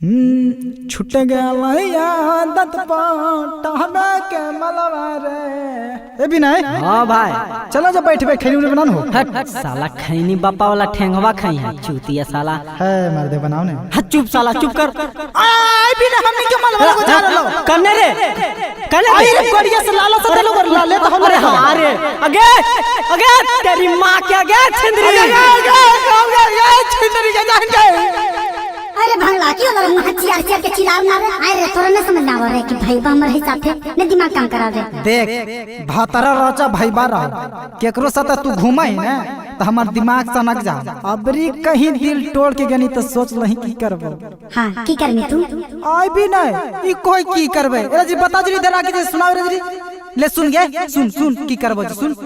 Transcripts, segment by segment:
छुट गया आदत पटावे के मलवा रे। ए विनय। हाँ भाई। चलो जब बैठ बैठ खैनी उनी बनान हो। हट साला, खैनी बापा वाला ठेंगवा खाई है चूतिया साला। है मार दे बनाओ ने। हट चुप साला, चुप कर। आय विनय, हमनी के मलवा को जा रहलो। कन्ने रे, कन्ने आई रे करिया से लाला से तेलो कर लाले तो हम। अरे हाँ, अरे अगे अगे तेरी माँ के अगे छिंदरी। छिंदरी के जान गए। अरे भंगला क्यों लड़ मुंह चियार चियार के चिल्लाव ना रे? आए रे, तोरा न समझ ना आवे रे कि भाई बा हमर हिसाब थे न दिमाग काम करा रे। देख भातरा रचा भाईबा रहो, केकरो साथ तू घुमाई ना तो हमार दिमाग सनक जा। अबरी कहीं दिल तोड़ के गनी तो सोच लही की करबो। हां, की करमी तू? आई भी नहीं ई कोई की करबे। ए जी बता जी इधर आके जे सुनाओ रे जी। ले सुन गे, सुन सुन की करबो जी सुन।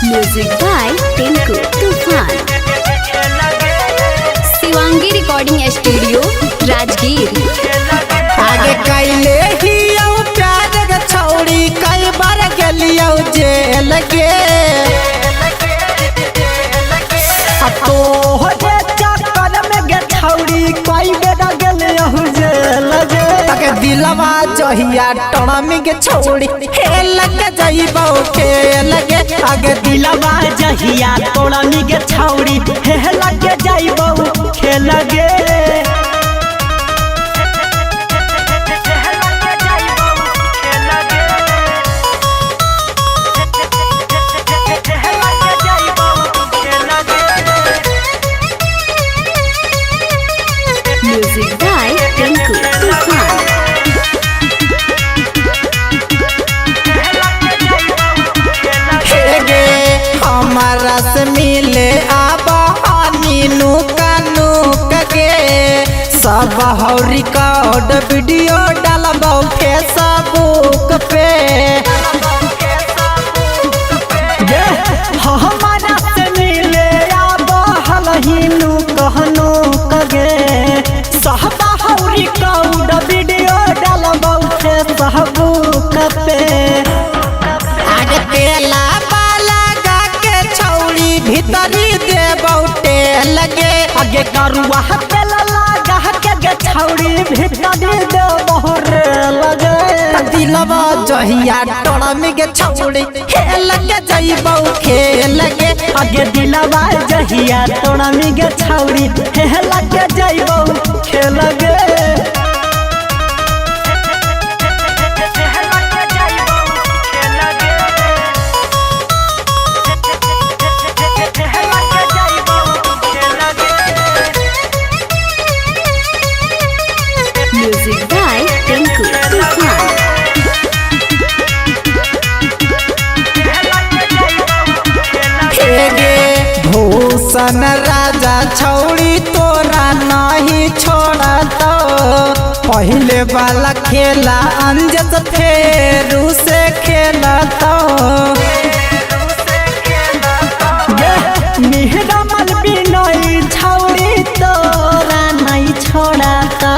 Music by Tinku Toofan. Shivangi recording studio, Rajgir. आगे कैले ही औ प्यार के छौड़ी, कई बार गेलियौ जेल के। आ तोहरे चक्कर में गे छौड़ी कई बेर गेलियौ जेल गे। तक दिलवा जहिया टणमी के छौड़ी, खेल के जइबौ खेल के। आगे दिलवा जहिया तोड़नी के छौड़ी हे लग जाइबौ खेल गे। म्यूजिक बाय टिंकू तूफान। हे गे हमारा से मिले आबा नीनू कानू के, सब हौ रिकॉर्ड वीडियो डालबौ फेसबुक पे। गे हमारा से मिले आबहल हिनू कहनो कगे, सहबा हौरी कौड वीडियो डालबौ फेसबुक पे। आगे तेला बाला गा के छौड़ी भीतरी देबौ टेल गे। आगे करुआ तेल लगा के गे छौड़ी भीतरी देबौ रे लगे। दिलवा जहिया टणमी के छौड़ी, खेल के जइबौ खेल के। आगे दिलवा जहिया तोड़नी गे छौड़ी हे लग जाइबौ खेल गे। म्यूजिक बाय टिंकू तूफान। हे गे भूषण राजा छौड़ी तोरा नहीं छोड़तो, पहले वाला खेला अंजस फेरू से खेलतो। गे निहरमल बिनोई छौड़ी तोरा नहीं छोड़ता,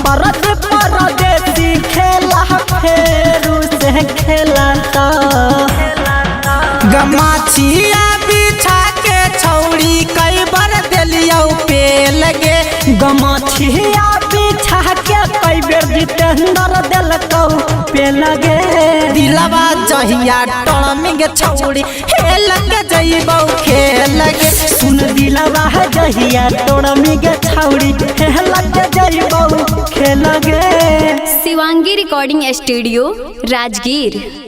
परद परदेसी खेला फेरू से खेलता। गमाछिया बिछा के छौड़ी कई बार देलियौ पे लगे। गमछिया बिछा के कई बेर जितेंद्र देलकौ पे लगे। दिलवा जहिया टणमी के छौड़ी, खेल के जइबौ खेल के। सुन दिलवा जहिया तोड़मी गे छौड़ी हे लग जाइबौ खेल गे। Shivangi recording studio, Rajgir.